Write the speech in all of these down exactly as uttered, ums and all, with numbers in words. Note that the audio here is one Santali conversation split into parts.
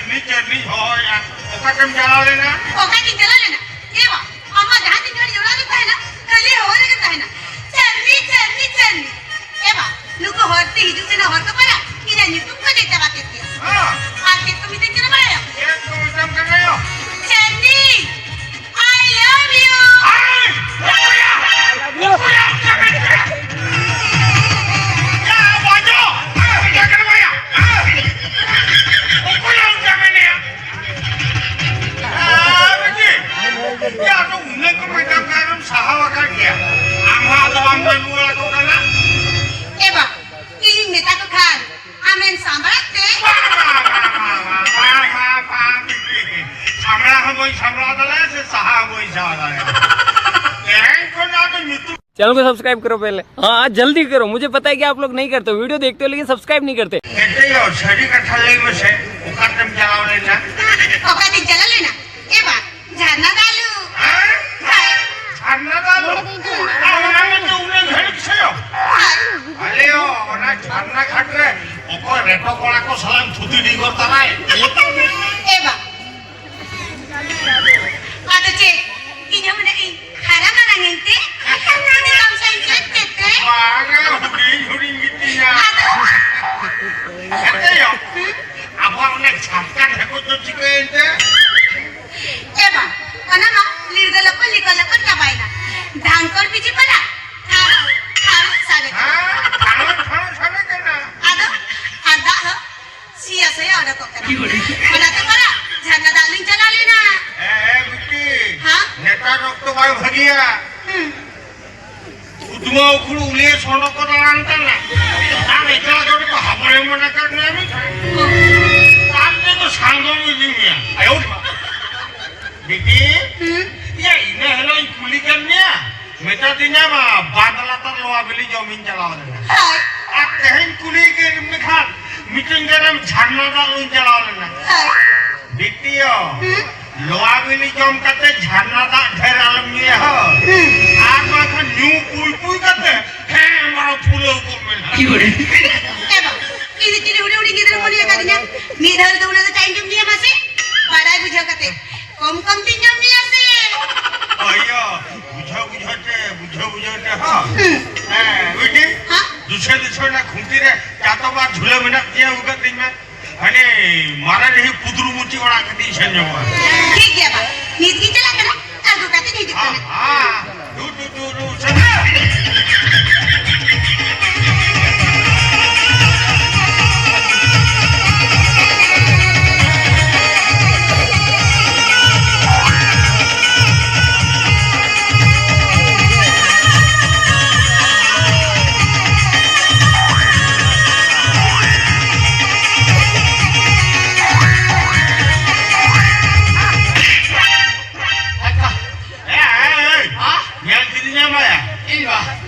ᱪᱟᱹᱨᱱᱤ ᱦᱚᱦᱚᱭᱟ᱾ ᱚᱠᱟ ᱛᱮᱢ ᱪᱟᱞᱟᱣ ᱞᱮᱱᱟ? ᱚᱠᱟ ᱛᱤᱧ ᱪᱟᱞᱟᱣ ᱞᱮᱱᱟ? ᱮ ᱵᱟ, ᱟᱢ ᱢᱟ ᱡᱟᱦᱟᱸ ᱛᱤᱱ ᱡᱚᱦᱚᱜ ᱚᱲᱟᱜ ᱨᱮᱢ ᱛᱟᱦᱮᱱᱟ, ᱠᱷᱟᱹᱞᱤ ᱦᱚᱦᱚ ᱨᱮᱜᱮᱢ ᱛᱟᱦᱮᱱᱟ, "ᱪᱟᱹᱨᱱᱤ, ᱪᱟᱹᱨᱱᱤ, ᱪᱟᱹᱨᱱᱤ᱾" ᱮ ᱵᱟ, ᱱᱩᱠᱩ ᱦᱚᱨ ᱛᱮ ᱦᱤᱡᱩᱜ ᱥᱮᱱᱚᱜ ᱦᱚᱲ ᱠᱚ ᱯᱟᱨᱟ ᱤᱧᱟᱹᱜ ᱧᱩᱛᱩᱢ ᱠᱚ ᱪᱮᱫ ᱪᱟᱵᱟ ᱠᱮᱫ ᱛᱤᱧᱟ᱾ ᱦᱮᱸ᱾ ᱟᱨ ᱪᱮᱫ ᱠᱚ ᱢᱮᱛᱟᱹᱧ ᱠᱟᱱᱟ ᱵᱟᱲᱟᱭᱟᱢ? ᱪᱮᱫ ᱠᱚ ᱢᱮᱛᱟᱢ ᱠᱟᱱᱟ ᱭᱳ? ᱪᱟᱹᱨᱱᱤ, I love you. ᱟᱭ! ᱚᱠᱚᱭᱟ? ᱚᱠᱚᱭᱟ ᱚᱱᱠᱟ ᱢᱮᱱ ᱠᱮᱫᱟ? ᱭᱟ, ᱵᱟᱡᱚ! ᱚᱱᱠᱟ ᱠᱟᱱᱟ ᱵᱟᱭᱟ? ᱚᱠᱚᱭᱟ ᱚᱱᱠᱟ ᱢᱮᱱᱮᱜᱼᱟ? ᱟᱨ ᱪᱮᱫ? ᱭᱟ, ᱟᱫᱚ ᱩᱱᱟᱹᱜ ᱠᱚ ᱢᱮᱛᱟᱢ ᱠᱟᱱ ᱨᱮᱢ ᱥᱟᱦᱟᱣ ᱟᱠᱟᱱ ᱜᱮᱭᱟ᱾ ᱟᱢ ᱦᱚᱸ ᱟᱫᱚ ᱵᱟᱢ ᱢᱮᱱ ᱨᱩᱣᱟᱹᱲ ᱟᱠᱚ ᱠᱟᱱᱟ? ᱮ ᱵᱟ, ᱤᱧᱤᱧ ᱢᱮᱛᱟ ᱠᱚ ᱠᱷᱟᱱ ᱟᱢᱮᱢ ᱥᱟᱢᱵᱲᱟᱜ ᱛᱮ? ᱵᱟᱝ, ᱵᱟᱝ, ᱵᱟᱝ, ᱵᱤᱴᱤ᱾ ᱥᱟᱢᱵᱲᱟᱣ ᱦᱚᱸ ᱵᱟᱹᱧ ᱥᱟᱢᱵᱲᱟᱣ ᱫᱟᱲᱮᱭᱟᱜᱼᱟ, ᱥᱮ ᱥᱟᱦᱟᱣ ᱦᱚᱸ ᱵᱟᱹᱧ ᱥᱟᱦᱟᱣ ᱫᱟᱲᱮᱭᱟᱜᱼᱟ᱾ ᱛᱮᱦᱮᱧ ᱠᱷᱚᱱ ᱟᱫᱚ ᱧᱩᱛᱩᱢ ᱪैनल को सब्सक्राइब करो पहले। हाँ, आज जल्दी करो। मुझे पता है कि आप लोग नहीं करते हो, वीडियो देखते हो लेकिन सब्सक्राइब नहीं करते। ᱮᱱᱛᱮ ᱭᱳ, ᱥᱟᱹᱨᱤ ᱠᱟᱛᱷᱟ ᱞᱟᱹᱭ ᱢᱮᱥᱮ, ᱚᱠᱟᱛᱮᱢ ᱪᱟᱞᱟᱣ ᱞᱮᱱᱟ? ᱚᱠᱟᱛᱮᱧ ᱪᱟᱞᱟᱣ ᱞᱮᱱᱟ? ᱮ ᱵᱟ, ᱡᱷᱟᱨᱱᱟ ᱫᱟᱜ ᱞᱩ᱾ ᱦᱮᱸ? ᱦᱳᱭ᱾ ᱡᱷᱟᱨᱱᱟ ᱫᱟᱜ ᱞᱩ? ᱟᱨ ᱚᱱᱟ ᱢᱮᱱᱛᱮ ᱩᱱᱟᱹᱜ ᱜᱷᱟᱹᱲᱤᱡ ᱥᱮ ᱭᱳ? ᱦᱳᱭ᱾ ᱟᱞᱮ ᱭᱳ, ᱚᱱᱟ ᱡᱷᱟᱨᱱᱟ ᱜᱷᱟᱴ ᱨᱮ ᱚᱠᱚᱭ ᱨᱮᱴᱚ ᱠᱚᱲᱟ ᱠᱚ ᱥᱟᱞᱟᱜ ᱛᱷᱩᱛᱤ ᱰᱤᱜᱚᱨ ᱛᱟᱨᱟᱭ? ᱮ ᱵᱟ, ᱟᱫᱚ ᱪᱮᱫ? ᱤᱧ ᱦᱚᱸ ᱩᱱᱟᱹᱜ ᱤᱧ ᱦᱟᱨᱟ ᱢᱟᱨᱟᱝ ᱮᱱᱛᱮ? ᱩᱱᱤ ᱛᱟᱢ ᱥᱟᱶ ᱤᱧ ᱪᱮᱫ ᱠᱮᱫ ᱛᱮ? ᱵᱟᱝᱟ, ᱦᱩᱰᱤᱧ ᱦᱩᱰᱤᱧ ᱜᱮᱛᱤᱧᱟ᱾ ᱟᱫᱚ? ᱦᱮᱸᱛᱮ ᱭᱳ, ᱟᱵᱚᱣᱟᱜ ᱚᱱᱟ ᱡᱷᱟᱴᱠᱟ ᱰᱷᱮᱠᱚᱡ ᱫᱚ ᱪᱤᱠᱟᱹᱭᱮᱱ ᱛᱮ? ᱮ ᱵᱟ, ᱚᱱᱟ ᱢᱟ ᱞᱤᱲᱜᱟᱹ ᱞᱚᱠᱚ ᱞᱤᱠᱚ ᱞᱚᱠᱚ ᱪᱟᱵᱟᱭᱮᱱᱟ᱾ ᱰᱷᱟᱝᱠᱚᱲ ᱵᱤᱡᱤ ᱯᱟᱞᱟ, ᱴᱷᱟᱲᱚ, ᱴᱷᱟᱲᱚ ᱥᱟᱨᱮ᱾ ᱦᱮᱸ, ᱴᱷᱟᱲᱚ, ᱴᱷᱟᱲᱚ ᱥᱟᱨᱮ ᱠᱟᱱᱟ᱾ ᱟᱫᱚ? ᱟᱨ ᱫᱟᱜ ᱦᱚᱸ? ᱥᱤᱭᱟ ᱥᱮᱭᱟ ᱚᱰᱚᱠᱚᱜ ᱠᱟᱱᱟ᱾ ᱚᱱᱟᱛᱮ ᱯᱟᱨᱟ ᱡᱷᱟᱨᱱᱟ ᱫᱟᱜ ᱞᱤᱧ ᱪᱟᱞᱟᱣ ᱞᱮᱱᱟ᱾ ᱮ, ᱮ, ᱵᱤᱴᱤ, ᱦᱮᱸ? ᱱᱮᱛᱟᱨ ᱚᱠᱛᱚ ᱵᱟᱭ ᱵᱷᱟᱹᱜᱤᱭᱟ᱾ ᱦᱩᱸ᱾ ᱩᱫᱢᱟ ᱩᱠᱷᱲᱩ ᱩᱞᱤᱭᱟᱹ ᱥᱚᱰᱚᱜ ᱠᱚ ᱫᱟᱬᱟᱱ ᱠᱟᱱᱟ᱾ ᱟᱨ ᱮᱠᱞᱟ ᱫᱚ ᱱᱤᱛᱚᱜ ᱦᱟᱵᱲᱮ ᱢᱚᱱᱮ ᱠᱟᱜ ᱢᱮᱭᱟ ᱢᱤᱫ᱾ ᱦᱩᱸ᱾ ᱛᱟᱨ ᱛᱮ ᱫᱚ ᱥᱟᱸᱜᱚᱢ ᱤᱫᱤ ᱢᱮᱭᱟ᱾ ᱟᱭᱳ ᱵᱤᱴᱤ, ᱦᱩᱸ᱾ ᱭᱟ, ᱤᱱᱟᱹ ᱦᱤᱞᱳᱜ ᱤᱧ ᱠᱩᱞᱤ ᱠᱮᱫ ᱢᱮᱭᱟ, ᱢᱮᱛᱟ ᱫᱤᱧᱟ ᱵᱟ, ᱵᱟᱸᱫᱽ ᱞᱟᱛᱟᱨ ᱞᱚᱣᱟ ᱵᱤᱞᱤ ᱡᱚᱢᱤᱧ ᱪᱟᱞᱟᱣ ᱞᱮᱱᱟ᱾ ᱦᱳᱭ᱾ ᱟᱨ ᱛᱮᱦᱮᱧ ᱠᱩᱞᱤ ᱠᱮᱫ ᱢᱮᱠᱷᱟᱱ, ᱢᱤᱫᱴᱮᱱ ᱜᱟᱱᱮᱢ ᱡᱷᱟᱨᱱᱟ ᱫᱟᱜ ᱞᱩᱧ ᱪᱟᱞᱟᱣ ᱞᱮᱱᱟ᱾ ᱦᱳᱭ᱾ ᱵᱤᱴᱤᱭᱳ, ᱦᱩᱸ? ᱞᱚᱣᱟ ᱵᱤᱞᱤ ᱡᱚᱢ ᱠᱟᱛᱮ ᱡᱷᱟᱨᱱᱟ ᱫᱟᱜ ᱰᱷᱮᱨ ᱟᱞᱚᱢ ᱧᱩᱭᱟ ᱦᱳ᱾ ᱦᱩᱸ᱾ ᱟᱨ ᱵᱟᱝᱠᱷᱟᱱ ᱧᱩ ᱯᱩᱭ ᱯᱩᱭ ᱠᱟᱛᱮ, ᱦᱮᱸ, ᱢᱟᱨᱟ ᱯᱷᱩᱞᱟᱹᱣ ᱠᱚᱜ ᱢᱮ ᱱᱟᱦᱟᱜ᱾ ᱮ ᱵᱟ, ᱤᱧ ᱫᱚ ᱪᱤᱞᱤ ᱦᱩᱰᱤᱧ ᱦᱩᱰᱤᱧ ᱜᱤᱫᱽᱨᱟᱹ ᱢᱚᱱᱮ ᱟᱠᱟᱫᱤᱧᱟ? ᱢᱤᱫ ᱫᱷᱟᱣ ᱨᱮᱫᱚ ᱩᱱᱟᱹᱜ ᱫᱚ ᱪᱟᱜ ᱤᱧ ᱡᱚᱢ ᱧᱩᱭᱟ? ᱠᱚᱢ ᱠᱚᱢ ᱛᱤᱧ ᱡᱚᱢ ᱧᱩᱭᱟ ᱥᱮ? ᱚᱭᱚ, ᱵᱩᱡᱷᱟᱹᱣ ᱵᱩᱡᱷᱟᱹᱣ ᱛᱮ, ᱵᱩᱡᱷᱟᱹᱣ ᱵᱩᱡᱷᱟᱹᱣ ᱛᱮ, ᱦᱚᱸ᱾ ᱦᱩᱸ᱾ ᱦᱮᱸ, ᱵᱤᱴᱤ, ᱦᱮᱸ? ᱫᱩᱥᱨᱟᱹ ᱫᱩᱥᱨᱟᱹ ᱚᱱᱟ ᱠᱷᱩᱱᱴᱤ ᱨᱮ ᱪᱟᱛᱚᱢ ᱟᱨ ᱡᱷᱩᱞᱟᱹ ᱢᱮᱱᱟᱜ ᱛᱤᱧᱟᱹ, ᱟᱹᱜᱩ ᱠᱟᱜ ᱛᱤᱧ ᱢᱮ᱾ ᱦᱟᱱᱮ ᱢᱟᱨᱟᱝ ᱨᱮᱦᱤ ᱯᱩᱫᱨᱩ ᱢᱩᱪᱤ ᱚᱲᱟᱜ ᱠᱟᱹᱴᱤᱡ ᱥᱮᱱ ᱧᱚᱜᱚᱜᱼᱟ᱾ ᱴᱷᱤᱠ ᱜᱮᱭᱟ ᱵᱟ, ᱱᱤᱛ ᱜᱤᱧ ᱪᱟᱞᱟᱜ ᱠᱟᱱᱟ, ᱟᱹᱜᱩ ᱠᱟᱛᱮᱧ ᱦᱤᱡᱩᱜ ᱠᱟᱱᱟ᱾ ᱦᱮᱸ, ᱦᱮᱸ, ᱫᱩ, ᱫᱩ, ᱫᱩ, ᱫᱩ, ᱥᱮᱱ᱾ ᱮ, ᱮ, ᱮ, ᱦᱮᱸ? ᱧᱮᱞ ᱠᱤᱫᱤᱧᱟᱢ ᱵᱟᱭᱟ? ᱤᱧ ᱵᱟ,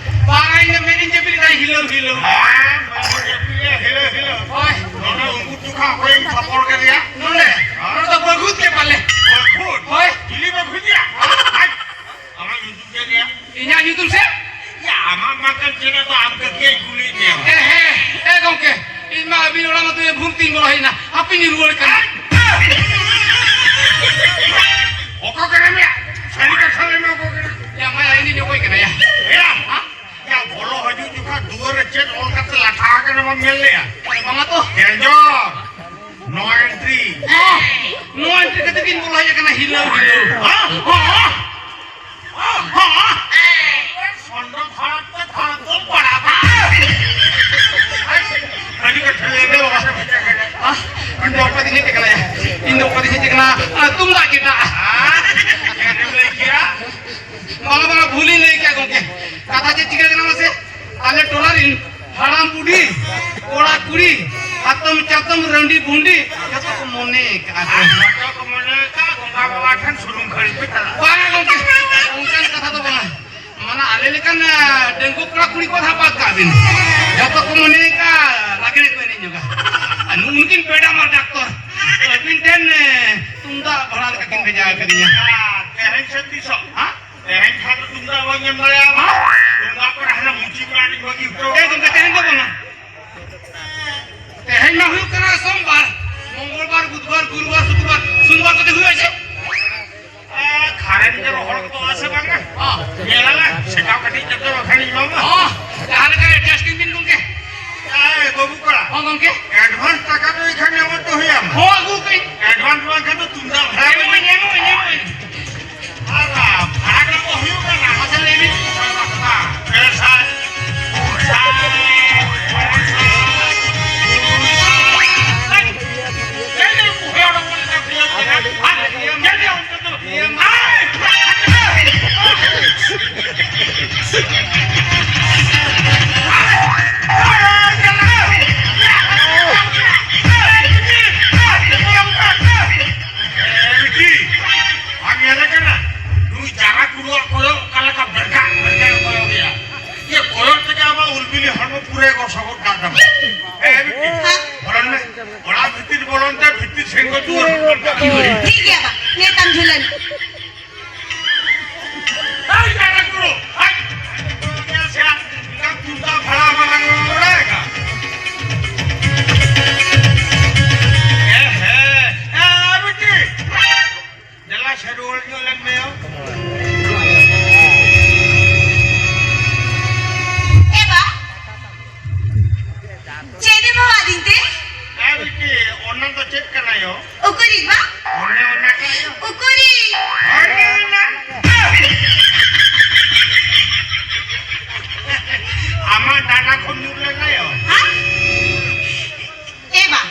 ᱵᱟᱝᱟ, ᱤᱧ ᱫᱚ ᱢᱮᱫ ᱤᱧ ᱡᱟᱹᱯᱤᱫ ᱞᱮᱫᱟ, ᱦᱤᱞᱟᱹᱣ, ᱦᱤᱞᱟᱹᱣ᱾ ᱦᱮᱸ, ᱢᱮᱫ ᱤᱧ ᱡᱟᱹᱯᱤᱫ ᱞᱮᱫᱟ, ᱦᱤᱞᱟᱹᱣ, ᱦᱤᱞᱟᱹᱣ᱾ ᱦᱳᱭ᱾ ᱱᱚᱰᱮ ᱩᱱᱠᱩ ᱪᱚᱠᱷᱟ ᱚᱠᱚᱭᱮᱢ ᱛᱷᱟᱯᱚᱲ ᱠᱮᱫᱮᱭᱟ? ᱱᱚᱰᱮ, ᱱᱚᱰᱮ ᱫᱚ ᱵᱟᱹᱜᱩᱫ ᱜᱮ ᱯᱟᱞᱮ᱾ ᱵᱟᱹᱜᱩᱫ? ᱦᱳᱭ᱾ ᱪᱤᱞᱤ ᱵᱟᱹᱜᱩᱫ ᱭᱟ? ᱟᱡ, ᱟᱢᱟᱜ ᱧᱩᱛᱩᱢ ᱪᱮᱫ ᱭᱟ? ᱤᱧᱟᱹᱜ ᱧᱩᱛᱩᱢ ᱥᱮ? ᱭᱟ, ᱟᱢᱟᱜ ᱢᱟ ᱠᱟᱱ ᱪᱮᱫ ᱫᱚ ᱟᱢ ᱠᱟᱹᱠᱤᱭᱟᱹᱧ ᱠᱩᱞᱤᱭᱮᱫ ᱢᱮᱭᱟ᱾ ᱮ, ᱦᱮᱸ, ᱮ, ᱜᱚᱢᱠᱮ, ᱤᱧ ᱢᱟ ᱟᱹᱵᱤᱱ ᱚᱲᱟᱜ ᱢᱟ ᱛᱚᱵᱮ ᱵᱷᱩᱞ ᱛᱤᱧ ᱵᱚᱞᱚ ᱦᱮᱡ ᱮᱱᱟ, ᱦᱟᱯᱮᱧ ᱨᱩᱣᱟᱹᱲ ᱠᱟᱱᱟ᱾ ᱚᱠᱚᱭ ᱠᱟᱱᱟᱭ ᱢᱮᱭᱟ? ᱥᱟᱹᱨᱤ ᱠᱟᱛᱷᱟ ᱞᱟᱹᱭ ᱢᱮ, ᱚᱠᱚᱭ ᱠᱟᱱᱟᱭ? ᱭᱟ, ᱢᱟ, ᱤᱧ ᱫᱚ ᱚᱠᱚᱭ ᱠᱟᱱᱟ ᱭᱟ? ᱮᱭᱟ, ᱭᱟ, ᱵᱚᱞᱚ ᱦᱤᱡᱩᱜ ᱡᱚᱠᱷᱟᱡ ᱫᱩᱣᱟᱹᱨ ᱨᱮ ᱪᱮᱫ ᱚᱞ ᱠᱟᱛᱮ ᱞᱟᱴᱷᱟ ᱟᱠᱟᱱᱟ ᱵᱟᱢ ᱧᱮᱞ ᱞᱮᱭᱟ? ᱵᱟᱝᱟ ᱛᱚ᱾ ᱠᱮᱡᱚ, no entry᱾ ᱚ, no entry ᱠᱟᱛᱮ ᱵᱤᱱ ᱵᱚᱞᱚ ᱦᱮᱡ ᱟᱠᱟᱱᱟ ᱦᱤᱞᱟᱹᱣ ᱦᱤᱞᱟᱹᱣ᱾ ᱦᱮᱸ? ᱦᱮᱸ? ᱥᱚᱱᱰᱚ ᱠᱷᱟᱲᱟᱜ ᱛᱮ ᱠᱷᱟᱲᱟᱜ ᱫᱚ ᱯᱟᱲᱟᱜᱼᱟ᱾ ᱟᱹᱰᱤ ᱠᱟᱛᱷᱟ ᱞᱟᱹᱭ ᱢᱮ ᱵᱟᱵᱟ᱾ ᱟᱦ, ᱤᱧ ᱫᱚ ᱚᱠᱟ ᱛᱮᱧ ᱦᱮᱡ ᱟᱠᱟᱱᱟ ᱭᱟ? ᱤᱧ ᱫᱚ ᱚᱠᱟ ᱛᱮᱧ ᱦᱮᱡ ᱟᱠᱟᱱᱟ? ᱟᱨ ᱛᱩᱢᱫᱟᱜ ᱪᱮᱫᱟᱜ? ᱦᱮᱸ? ᱪᱮᱫ ᱮᱢ ᱞᱟᱹᱭ ᱠᱮᱜᱼᱟ? ᱵᱟᱝᱟ, ᱵᱟᱝᱟ, ᱵᱷᱩᱞᱤᱧ ᱞᱟᱹᱭ ᱠᱮᱜᱼᱟ ᱜᱚᱢᱠᱮ᱾ ᱠᱟᱛᱷᱟ ᱪᱮᱫ ᱪᱤᱠᱟᱹ ᱠᱟᱱᱟ ᱢᱟᱥᱮ? ᱟᱞᱮ ᱴᱚᱞᱟ ᱨᱤᱱ ᱦᱟᱲᱟᱢ ᱵᱩᱰᱷᱤ, ᱠᱚᱲᱟ ᱠᱩᱲᱤ, ᱦᱟᱛᱚᱢ ᱪᱟᱛᱚᱢ, ᱨᱟᱺᱰᱤ ᱵᱷᱩᱸᱰᱤ, ᱡᱚᱛᱚ ᱠᱚ ᱢᱚᱱᱮ ᱠᱟᱜᱼᱟ ᱠᱚ᱾ ᱟᱨ ᱡᱚᱛᱚ ᱠᱚ ᱢᱚᱱᱮ ᱠᱟᱜᱼᱟ, ᱵᱚᱸᱜᱟ ᱵᱟᱵᱟ ᱴᱷᱮᱱ ᱥᱩᱱᱩᱢ ᱠᱷᱟᱹᱲᱤ ᱯᱮ ᱪᱟᱞᱟᱜᱼᱟ᱾ ᱵᱟᱝᱟ ᱜᱚᱢᱠᱮ, ᱚᱱᱠᱟᱱ ᱠᱟᱛᱷᱟ ᱫᱚ ᱵᱟᱝᱟ᱾ ᱢᱟᱱᱮ ᱟᱞᱮ ᱞᱮᱠᱟᱱ, ᱟ, ᱰᱟᱺᱜᱩᱣᱟᱹ ᱠᱚᱲᱟ ᱠᱩᱲᱤ ᱠᱚ ᱦᱟᱸᱜ ᱵᱟᱫ ᱠᱟᱜ ᱵᱤᱱ᱾ ᱡᱚᱛᱚ ᱠᱚ ᱢᱚᱱᱮ ᱠᱟᱜᱼᱟ ᱞᱟᱜᱽᱲᱮ ᱠᱚ ᱮᱱᱮᱡ ᱧᱚᱜᱟ᱾ ᱟᱨ ᱱᱩᱜᱼᱩ ᱱᱩᱠᱤᱱ ᱯᱮᱰᱟ ᱢᱟ ᱰᱟᱠᱛᱚᱨ, ᱟᱹᱵᱤᱱ ᱴᱷᱮᱱ, ᱮ, ᱛᱩᱢᱫᱟᱜ ᱵᱷᱟᱲᱟ ᱞᱮᱠᱟ ᱠᱤᱱ ᱵᱷᱮᱡᱟ ᱟᱠᱟᱫᱤᱧᱟ᱾ ᱛᱮᱦᱮᱧ ᱥᱮ ᱛᱤᱥᱚᱜ? ᱦᱮᱸ? ᱛᱮᱦᱮᱧ ᱠᱷᱟᱱ ᱫᱚ ᱛᱩᱢᱫᱟᱜ ᱵᱟᱹᱧ ᱮᱢ ᱫᱟᱲᱮᱭᱟᱢᱟ᱾ ᱛᱩᱢᱫᱟᱜ ᱠᱚᱨᱮ ᱦᱟᱱᱟ ᱢᱩᱪᱤ ᱠᱚᱨᱮ ᱟᱹᱰᱤ ᱵᱷᱟᱹᱜᱤ ᱩᱛᱟᱹᱨ᱾ ᱮ ᱜᱚᱢᱠᱮ, ᱛᱮᱦᱮᱧ ᱫᱚ ᱵᱟᱝᱟ᱾ ᱛᱮᱦᱮᱧ ᱢᱟ ᱦᱩᱭᱩᱜ ᱠᱟᱱᱟ ᱥᱳᱢᱵᱟᱨ, ᱢᱚᱝᱜᱚᱞᱵᱟᱨ, ᱵᱩᱫᱷᱵᱟᱨ, ᱜᱩᱨᱩᱵᱟᱨ, ᱥᱩᱠᱨᱵᱟᱨ, ᱥᱳᱢᱵᱟᱨ ᱠᱚᱛᱮ ᱦᱩᱭᱩᱜᱼᱟ ᱪᱮ? ᱜᱚᱝᱠᱮ? ᱮᱰᱵᱷᱟᱱᱥ ᱴᱟᱠᱟ ᱫᱚ ᱮᱱᱠᱷᱟᱱ ᱮᱢᱚᱜ ᱫᱚ ᱦᱩᱭ ᱟᱢᱟ᱾ ᱦᱚᱸ, ᱟᱹᱜᱩ ᱠᱟᱹᱧ᱾ ᱮᱰᱵᱷᱟᱱᱥ ᱵᱟᱝᱠᱷᱟᱱ ᱫᱚ ᱛᱩᱢᱫᱟᱜ ᱵᱷᱟᱲᱟ ᱮᱢᱚᱜ ᱟᱹᱧ, ᱮᱢᱚᱜ ᱟᱹᱧ, ᱮᱢᱚᱜ ᱟᱹᱧ᱾ ᱟᱨ ᱵᱷᱟᱲᱟ ᱫᱚ ᱦᱩᱭᱩᱜ ᱠᱟᱱᱟ, ᱢᱟᱥᱮ ᱞᱟᱹᱭ ᱵᱤᱱ᱾ ᱯᱮ ᱥᱟᱭ, ᱯᱩᱱ ᱥᱟᱭ, ᱢᱚᱬᱮ ᱥᱟᱭ, ᱛᱩᱨᱩᱭ ᱥᱟᱭ᱾ ᱮᱭ, ᱮᱭ, ᱩᱭᱦᱟᱹᱨ ᱚᱰᱚᱠ ᱞᱮᱠᱟ ᱠᱷᱚᱭᱚᱜ ᱠᱟᱱᱟ᱾ ᱟᱨ ᱧᱮᱞ ᱢᱮ, ᱚᱱᱛᱮ ᱫᱚ ᱚᱲᱟᱜ ᱵᱷᱤᱛᱤᱨ ᱵᱚᱞᱚᱱ ᱛᱮ ᱵᱷᱤᱛᱤᱨ ᱥᱮᱱ ᱠᱚ ᱫᱩᱣᱟᱹᱨ ᱦᱚᱸ ᱠᱟᱜ ᱛᱟᱢᱟ᱾ ᱚᱲᱟᱜ ᱵᱷᱤᱛᱤᱨ ᱵᱚᱞᱚᱱ ᱛᱮ ᱵᱷᱤᱛᱤᱨ ᱥᱮᱱ ᱠᱚ ᱫᱩᱣᱟᱹᱨ ᱦᱚᱸ ᱠᱟᱜ ᱛᱟᱢᱟ᱾ ᱴᱷᱤᱠ ᱜᱮᱭᱟ ᱵᱟ, ᱱᱮᱛᱟᱢ ᱡᱷᱩᱞᱟᱹᱱ᱾ ᱮᱭ, ᱡᱟᱭᱜᱟ ᱠᱚ, ᱮᱭ, ᱧᱮᱞ ᱥᱮ, ᱢᱤᱫᱴᱟᱝ ᱠᱩᱨᱛᱟ ᱵᱷᱟᱲᱟ ᱢᱟᱞᱟᱝ ᱨᱚᱲᱮᱫ ᱠᱟᱱ᱾ ᱮ, ᱦᱮᱸ᱾ ᱮ, ᱵᱤᱴᱤ, ᱫᱮᱞᱟ ᱥᱮ ᱨᱩᱣᱟᱹᱲ ᱧᱚᱜ ᱞᱮᱱ ᱢᱮ ᱭᱚ᱾ ᱮ ᱵᱟ, ᱪᱮᱫ ᱮᱢ ᱦᱚᱦᱚ ᱟᱹᱫᱤᱧ ᱛᱮ? ᱮ ᱵᱤᱴᱤ, ᱚᱱᱟ ᱫᱚ ᱪᱮᱫ ᱠᱟᱱᱟ ᱭᱚ? ᱩᱠᱩᱨᱤᱡ ᱵᱟ? ᱚᱱᱮ ᱚᱱᱟ ᱠᱟᱱᱟ ᱭᱚ᱾ ᱩᱠᱩᱨᱤᱡ? ᱚᱱᱮ ᱚᱱᱟ᱾ ᱟᱢᱟᱜ ᱰᱟᱸᱰᱟ ᱠᱷᱚᱱ ᱧᱩᱨ ᱞᱮᱱᱟ ᱭᱚ᱾ ᱦᱟ? ᱮ ᱵᱟ,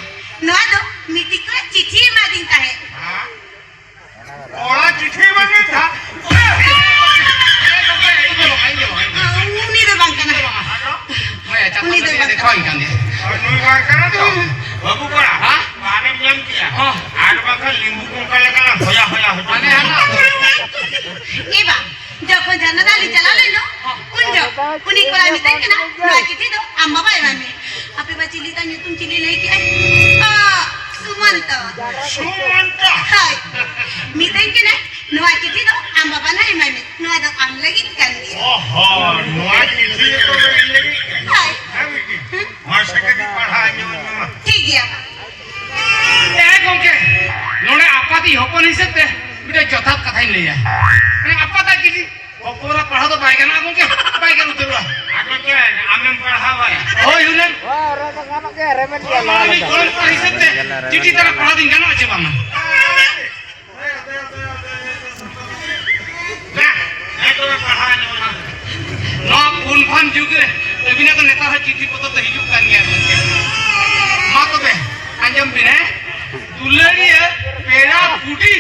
ᱱᱚᱣᱟ ᱫᱚ ᱢᱤᱫᱴᱤᱡ ᱠᱚᱲᱟ ᱪᱤᱴᱷᱤ ᱮᱢᱟᱫᱤᱧ ᱛᱟᱦᱮᱸᱫ᱾ ᱦᱟ? ᱚᱲᱟ ᱪᱤᱴᱷᱤ ᱵᱟᱝ ᱮ ᱛᱷᱟ᱾ ᱩᱱᱤ ᱫᱚ ᱵᱟᱝ ᱠᱟᱱᱟ᱾ ᱦᱳᱭ, ᱟᱪᱪᱷᱟ, ᱩᱱᱤ ᱫᱚ ᱵᱟᱝ ᱠᱟᱱᱟ᱾ ᱱᱩᱭ ᱵᱟᱝ ᱠᱟᱱᱟ ᱛᱚ? ᱵᱟᱹᱵᱩ ᱠᱚᱲᱟ, ᱦᱮᱸ? ᱵᱟᱦᱨᱮᱢ ᱧᱟᱢ ᱠᱮᱭᱟ᱾ ᱦᱚᱸ᱾ ᱟᱨ ᱵᱟᱝᱠᱷᱟᱱ ᱞᱤᱢᱵᱩ ᱠᱚ ᱚᱱᱠᱟ ᱞᱮᱠᱟ ᱞᱟᱝ ᱦᱚᱭᱟ ᱦᱚᱭᱟ ᱦᱚᱪᱚ ᱢᱟᱱᱮ ᱠᱚᱣᱟ᱾ ᱦᱟᱱᱟ ᱮ ᱵᱟ, ᱡᱚᱠᱷᱚᱱ ᱡᱷᱟᱨᱱᱟ ᱫᱟᱜ ᱞᱤᱧ ᱪᱟᱞᱟᱣ ᱞᱮᱱ ᱫᱚ, ᱩᱱ ᱡᱚᱠᱷᱚᱱ ᱩᱱᱤ ᱠᱚᱲᱟᱭ ᱢᱮᱛᱟᱹᱧ ᱠᱟᱱᱟ, "ᱱᱚᱣᱟ ᱪᱤᱴᱷᱤ ᱫᱚ ᱟᱢ ᱵᱟᱵᱟ ᱮᱢᱟᱭ ᱢᱮ᱾" ᱟᱯᱮ ᱵᱟ ᱪᱤᱞᱤ ᱛᱟᱭ ᱧᱩᱛᱩᱢ ᱪᱤᱞᱤ ᱞᱟᱹᱭ ᱠᱮᱜᱼᱟᱭ? ᱚ, ᱥᱩᱢᱚᱱᱛᱚ᱾ ᱥᱩᱢᱚᱱᱛᱚ? ᱦᱳᱭ᱾ ᱢᱮᱛᱟᱹᱧ ᱠᱟᱱᱟᱭ, "ᱱᱚᱣᱟ ᱪᱤᱴᱷᱤ ᱫᱚ ᱟᱢ ᱵᱟᱵᱟ ᱱᱟᱜ ᱮᱢᱟᱭ ᱢᱮ, ᱱᱚᱣᱟ ᱫᱚ ᱟᱢ ᱞᱟᱹᱜᱤᱫ ᱠᱟᱱ ᱜᱮᱭᱟ᱾" ᱚᱦᱚ, ᱱᱚᱣᱟ ᱪᱤᱴᱷᱤ ᱫᱚ ᱤᱧ ᱞᱟᱹᱜᱤᱫ ᱠᱟᱱᱟ᱾ ᱦᱳᱭ᱾ ᱦᱮᱸ, ᱵᱤᱴᱤ? ᱦᱩᱸ? ᱢᱟᱥᱮ ᱠᱟᱹᱴᱤᱡ ᱯᱟᱲᱦᱟᱣ ᱟᱸᱡᱚᱢ ᱟᱹᱧ ᱢᱮ ᱢᱟ᱾ ᱴᱷᱤᱠ ᱜᱮᱭᱟ᱾ ᱮ ᱜᱚᱝᱠᱮ, ᱱᱚᱰᱮ ᱟᱯᱟᱛᱤ ᱦᱚᱯᱚᱱ ᱦᱤᱥᱟᱹᱵ ᱛᱮ ᱢᱤᱫᱴᱮᱡ ᱡᱚᱛᱷᱟᱛ ᱠᱟᱛᱷᱟᱧ ᱞᱟᱹᱭᱟ᱾ ᱢᱟᱱᱮ ᱟᱯᱟᱛᱟᱜ ᱪᱤᱴᱷᱤ ᱦᱚᱯᱚᱱᱟᱜ ᱯᱟᱲᱦᱟᱣ ᱫᱚ ᱵᱟᱭ ᱜᱟᱱᱚᱜᱼᱟ ᱜᱚᱝᱠᱮ, ᱵᱟᱭ ᱜᱟᱱ ᱩᱛᱟᱹᱨᱚᱜᱼᱟ᱾ ᱟᱫᱚ ᱪᱮᱫ, ᱟᱢᱮᱢ ᱯᱟᱲᱦᱟᱣᱟᱭᱟ᱾ ᱦᱳᱭ, ᱦᱩᱱᱟᱹᱝ᱾ ᱦᱳᱭ, ᱚᱱᱟ ᱫᱚ ᱜᱟᱱᱚᱜ ᱜᱮᱭᱟ, ᱨᱮᱵᱮᱱ ᱜᱮᱭᱟ, ᱦᱳᱭ, ᱱᱚᱣᱟ ᱫᱚ᱾ ᱜᱚᱲᱚᱢ ᱠᱚᱲᱟ ᱦᱤᱥᱟᱹᱵ ᱛᱮ ᱪᱤᱴᱷᱤ ᱛᱟᱨᱟ ᱯᱟᱲᱦᱟᱣ ᱫᱩᱧ ᱜᱟᱱᱚᱜᱼᱟ ᱪᱮ ᱵᱟᱝᱟ? ᱵᱟᱝ, ᱮᱠᱫᱚᱢᱮ ᱯᱟᱲᱦᱟᱣ ᱧᱚᱜ ᱮᱱᱟ᱾ ᱱᱚᱣᱟ ᱯᱷᱳᱱ ᱯᱷᱟᱱ ᱡᱩᱜᱽ ᱨᱮ ᱟᱹᱵᱤᱱᱟᱜ ᱫᱚ ᱱᱮᱛᱟᱨ ᱦᱚᱸ ᱪᱤᱴᱷᱤ ᱯᱚᱛᱚᱵ ᱫᱚ ᱦᱤᱡᱩᱜ ᱠᱟᱱ ᱜᱮᱭᱟ ᱜᱚᱢᱠᱮ᱾ ᱢᱟ ᱛᱚᱵᱮ, ᱟᱸᱡᱚᱢ ᱵᱤᱱ, ᱦᱮᱸ? ᱫᱩᱞᱟᱹᱲᱤᱭᱟᱹ ᱯᱮᱲᱟ ᱵᱩᱰᱤ᱾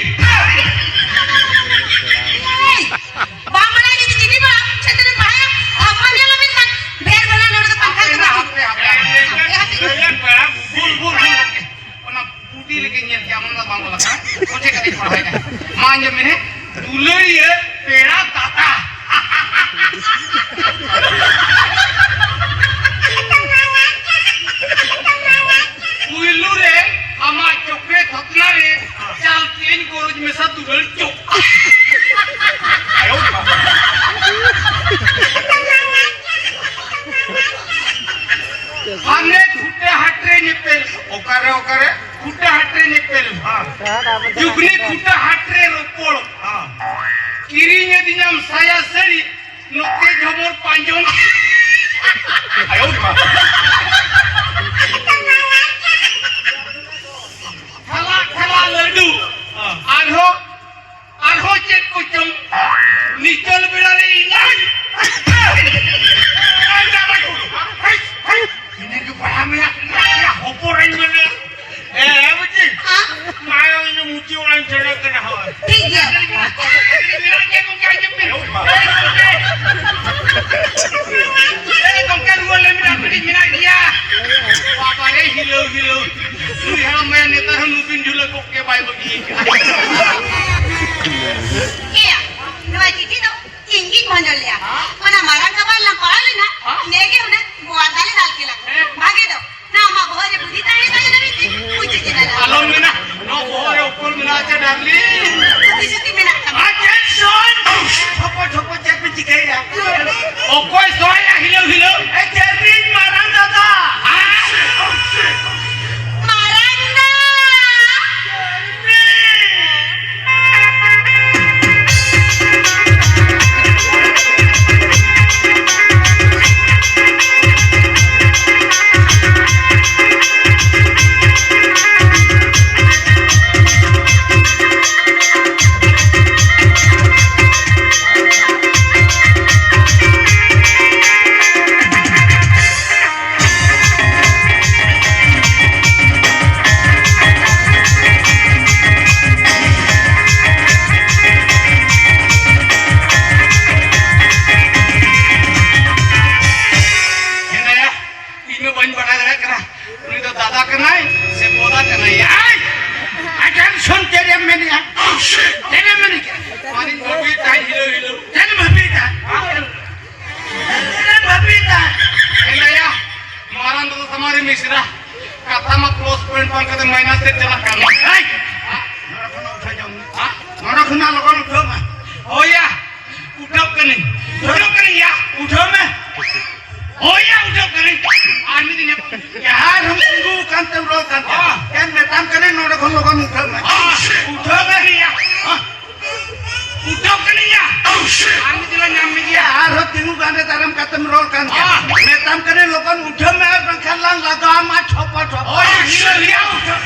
ᱵᱟᱝ ᱵᱟᱲᱟᱭ ᱡᱩᱫᱤ ᱪᱤᱴᱷᱤ ᱯᱟᱲᱦᱟᱣ ᱪᱷᱟᱹᱛᱨᱤ ᱯᱟᱲᱦᱟᱣ ᱛᱷᱟᱯᱟ ᱧᱟᱢ ᱟᱹᱵᱤᱱ ᱠᱷᱟᱱ ᱰᱷᱮᱨ ᱵᱷᱟᱞᱟ ᱱᱚᱰᱮ ᱫᱚ ᱯᱟᱱᱛᱷᱟ ᱦᱟᱯᱮ, ᱫᱚ ᱦᱟᱯᱮ, ᱦᱟᱯᱮ, ᱦᱟᱯᱮ, ᱦᱟᱯᱮ, ᱦᱟᱯᱮ᱾ ᱵᱩᱞ, ᱵᱩᱞ, ᱵᱩᱞ᱾ ᱚᱱᱟ ᱵᱩᱰᱤ ᱞᱮᱠᱟᱧ ᱧᱮᱞ ᱠᱮᱜᱼᱟ, ᱚᱱᱟ ᱫᱚ ᱵᱟᱝ ᱚᱞ ᱟᱠᱟᱱᱟ᱾ ᱚᱪᱮ ᱠᱟᱛᱮᱧ ᱯᱟᱲᱦᱟᱣ ᱮᱫᱟ᱾ ᱢᱟ ᱟᱸᱡᱚᱢ ᱢᱮ ᱱᱮ᱾ ᱫᱩᱞᱟᱹᱲᱤᱭᱟᱹ ᱯᱮᱲᱟ ᱫᱟᱫᱟ᱾ ᱯᱩᱭᱞᱩ ᱨᱮ ᱟᱢᱟᱜ ᱪᱚᱠᱞᱮᱴ ᱦᱚᱛᱱᱟ ᱨᱮ ᱪᱟᱞ ᱛᱮᱧ ᱜᱚᱨᱚᱡᱽ ᱢᱮᱥᱟ ᱫᱩᱞᱟᱹᱲ ᱪᱚᱠ᱾ ᱦᱟᱱᱮ ᱠᱷᱩᱴᱟᱹ ᱦᱟᱴ ᱨᱮ ᱧᱮᱯᱮᱞ᱾ ᱚᱠᱟᱨᱮ, ᱚᱠᱟᱨᱮ? ᱠᱷᱩᱴᱟᱹ ᱦᱟᱴ ᱨᱮ ᱧᱮᱯᱮᱞ᱾ ᱦᱮᱸ᱾ ᱡᱩᱜᱽᱱᱤ ᱠᱷᱩᱴᱟᱹ ᱦᱟᱴ ᱨᱮ ᱨᱚᱯᱚᱲ᱾ ᱦᱮᱸ᱾ ᱠᱤᱨᱤᱧ ᱟᱹᱫᱤᱧᱟᱢ ᱥᱟᱭᱟ ᱥᱟᱹᱲᱤ, ᱱᱚᱛᱮ ᱡᱷᱚᱢᱚᱨ ᱯᱟᱸᱡᱚᱱ᱾ ᱟᱭᱳ ᱵᱟᱵᱟ᱾ ᱴᱷᱮᱞᱟ, ᱴᱷᱮᱞᱟ ᱞᱟᱹᱰᱩ᱾ ᱦᱮᱸ᱾ ᱟᱨᱦᱚᱸ ᱟᱨᱦᱚᱸ ᱪᱮᱫ ᱠᱚᱪᱚᱝ ᱱᱤᱪᱚᱞ ᱵᱮᱲᱟ ᱨᱮ ᱤᱧ᱾ ᱤᱱᱟᱹ ᱜᱮ ᱵᱟᱲᱟᱭ ᱢᱮᱱᱟᱜ ᱛᱤᱧᱟ, ᱦᱚᱯᱚᱱ ᱤᱧ ᱢᱮᱱᱟ᱾ ᱮ, ᱮ, ᱵᱩᱪᱤ᱾ ᱦᱮᱸ? ᱢᱟᱭᱟ ᱤᱧ ᱢᱩᱪᱤ ᱚᱲᱟᱜ ᱤᱧ ᱥᱮᱱᱚᱜ ᱠᱟᱱᱟ, ᱦᱳᱭ᱾ ᱴᱷᱤᱠ ᱜᱮᱭᱟ᱾ ᱢᱮᱱᱟᱜ ᱜᱮᱭᱟ ᱜᱚᱢᱠᱮ, ᱟᱸᱡᱚᱢ ᱵᱤᱱ᱾ ᱮ, ᱜᱚᱢᱠᱮ᱾ ᱮ, ᱜᱚᱢᱠᱮ, ᱨᱩᱣᱟᱹᱲ ᱞᱮ ᱢᱮᱱᱟᱜ, ᱠᱟᱹᱴᱤᱡ ᱢᱮᱱᱟᱜ ᱜᱮᱭᱟ᱾ ᱵᱟᱵᱟ ᱨᱮ, ᱦᱤᱞᱟᱹᱣ, ᱦᱤᱞᱟᱹᱣ᱾ ᱱᱩᱭ ᱦᱟᱲᱟᱢ ᱢᱟᱭᱟ ᱱᱮᱛᱟᱨ ᱦᱚᱸ ᱱᱩᱵᱤᱱ ᱡᱷᱩᱞᱟᱹ ᱠᱚᱜ ᱜᱮ ᱵᱟᱭ ᱵᱟᱹᱜᱤ ᱟᱠᱟᱫᱼᱟ᱾ ᱮᱭᱟ, ᱱᱚᱣᱟ ᱪᱤᱴᱷᱤ ᱫᱚ ᱤᱧ ᱜᱤᱧ ᱵᱷᱚᱸᱡᱚᱲ ᱞᱮᱜᱼᱟ᱾ ᱦᱮᱸ? ᱚᱱᱟ ᱢᱟᱨᱟᱝ ᱠᱟᱵᱟ ᱨᱮᱞᱟᱝ ᱯᱟᱲᱦᱟᱣ ᱞᱮᱱᱟ, ᱦᱮᱸ? ᱱᱮᱜᱮ ᱚᱱᱟ ᱜᱳᱣᱟᱨᱫᱷᱟ ᱞᱮ ᱫᱟᱞ ᱠᱮᱫᱟ᱾ ᱦᱮᱸ? ᱵᱷᱟᱜᱮ ᱫᱚ, ᱱᱚᱣᱟ ᱟᱢᱟᱜ ᱵᱚᱦᱚᱜ ᱨᱮ ᱵᱩᱫᱷᱤ ᱛᱟᱦᱮᱸ ᱠᱟᱱᱟ ᱢᱮᱱᱛᱮ ᱵᱩᱡᱽ ᱮᱫ ᱠᱟᱱᱟ᱾ ᱟᱞᱚᱢ ᱢᱮᱱᱟ, ᱱᱚᱣᱟ ᱵᱚᱦᱚᱜ ᱨᱮ ᱩᱯᱚᱞ ᱢᱮᱱᱟᱜ ᱟᱪᱮ, ᱰᱟᱨᱞᱤᱝ᱾ ᱵᱩᱫᱷᱤ ᱥᱩᱫᱷᱤ ᱢᱮᱱᱟᱜ ᱛᱟᱢᱟ᱾ Attention! ᱴᱷᱚᱯᱚ ᱴᱷᱚᱯᱚ ᱪᱮᱫ ᱯᱮ ᱪᱤᱠᱟᱹᱭᱮᱫᱼᱟ? ᱚᱠᱚᱭ ᱥᱚᱦᱟᱭᱟ ᱦᱤᱞᱟᱹᱣ ᱦᱤᱞᱟᱹᱣ? ᱮ, ᱪᱮᱨᱢᱤᱱ ᱢᱟᱨᱟᱝ ᱫᱟᱫᱟ᱾ ᱦᱮᱸ? ᱢᱟᱨᱟᱝ ᱫᱟ᱾ ᱪᱮᱨᱢᱤᱱ᱾ ᱠᱟᱱᱟᱭ ᱥᱮ ᱵᱚᱫᱟ ᱠᱟᱱᱟᱭ? ᱟᱭ! Attention, ᱪᱮᱫ ᱮᱢ ᱢᱮᱱᱮᱜᱼᱟ? ᱪᱮᱫ ᱮᱢ ᱢᱮᱱᱮᱜᱼᱟ? ᱢᱟᱱᱮ ᱵᱷᱟᱹᱵᱤᱭᱮᱫ ᱛᱟᱦᱮᱸ ᱦᱤᱨᱳ, ᱦᱤᱨᱳ᱾ ᱪᱮᱫ ᱮᱢ ᱵᱷᱟᱹᱵᱤᱭᱮᱫᱟ? ᱪᱮᱫ ᱮᱢ ᱵᱷᱟᱹᱵᱤᱭᱮᱫᱟ? ᱮᱸᱜᱟᱭᱟ, ᱢᱟᱨᱟᱝ ᱫᱟᱫᱟ ᱥᱟᱢᱟᱝ ᱨᱮ ᱢᱤᱥᱨᱟ᱾ ᱠᱟᱛᱷᱟ ᱢᱟ plus point ᱵᱟᱝ ᱠᱟᱛᱮ minus ᱥᱮᱫ ᱪᱟᱞᱟᱜ ᱠᱟᱱ᱾ ᱮᱭ! ᱱᱚᱰᱮ ᱠᱷᱚᱱ ᱩᱴᱷᱟᱹ ᱡᱚᱝ ᱢᱮ᱾ ᱦᱮᱸ? ᱱᱚᱰᱮ ᱠᱷᱚᱱᱟᱜ ᱞᱚᱜᱚᱱ ᱩᱴᱷᱟᱹᱣ ᱢᱮ᱾ ᱦᱳᱭᱟ, ᱩᱴᱷᱟᱹᱣ ᱠᱟᱹᱱᱟᱹᱧ᱾ ᱩᱴᱷᱟᱹᱣ ᱠᱟᱹᱱᱟᱹᱧ ᱭᱟ᱾ ᱩᱴᱷᱟᱹᱣ ᱢᱮ᱾ ᱦᱳᱭ ᱭᱟ, ᱩᱴᱷᱟᱹᱣ ᱠᱟᱹᱱᱟᱹᱧ᱾ ᱟᱨ ᱢᱤᱫ ᱫᱤᱱ ᱧᱟᱯᱟᱢ᱾ ᱡᱟᱦᱟᱸ ᱨᱮᱢ ᱛᱤᱸᱜᱩ ᱟᱠᱟᱱ ᱛᱮᱢ ᱨᱚᱲ ᱠᱟᱱ ᱛᱮ᱾ ᱦᱮᱸ᱾ ᱪᱮᱫ ᱢᱮᱛᱟᱢ ᱠᱟᱹᱱᱟᱹᱧ, ᱱᱚᱰᱮ ᱠᱷᱚᱱ ᱞᱚᱜᱚᱱ ᱩᱴᱷᱟᱹᱣ ᱢᱮ᱾ ᱦᱮᱸ᱾ ᱩᱴᱷᱟᱹᱣ ᱢᱮ᱾ ᱩᱴᱷᱟᱹᱣ ᱠᱟᱹᱱᱟᱹᱧ ᱭᱟ᱾ ᱩᱴᱷᱟᱹᱣ ᱠᱟᱹᱱᱟᱹᱧ ᱭᱟ᱾ ᱟᱨ ᱢᱤᱫ ᱫᱤᱱ ᱞᱟᱝ ᱧᱟᱢ ᱢᱮᱜᱮᱭᱟ᱾ ᱟᱨᱦᱚᱸ ᱛᱤᱸᱜᱩ ᱜᱟᱱᱰᱮ ᱫᱟᱨᱟᱢ ᱠᱟᱛᱮᱢ ᱨᱚᱲ ᱠᱟᱱ ᱛᱮ᱾ ᱦᱮᱸ᱾ ᱢᱮᱛᱟᱢ ᱠᱟᱹᱱᱟᱹᱧ, ᱞᱚᱜᱚᱱ ᱩᱴᱷᱟᱹᱣ ᱢᱮ, ᱟᱨ ᱵᱟᱝᱠᱷᱟᱱ ᱞᱟᱝ ᱞᱟᱜᱟᱣ ᱟᱢᱟ ᱪᱷᱚᱯᱚ ᱪᱷᱚᱯᱚ᱾ ᱦᱳᱭ, ᱩᱴᱷᱟᱹᱣ ᱭᱟ, ᱩᱴᱷᱟᱹᱣ᱾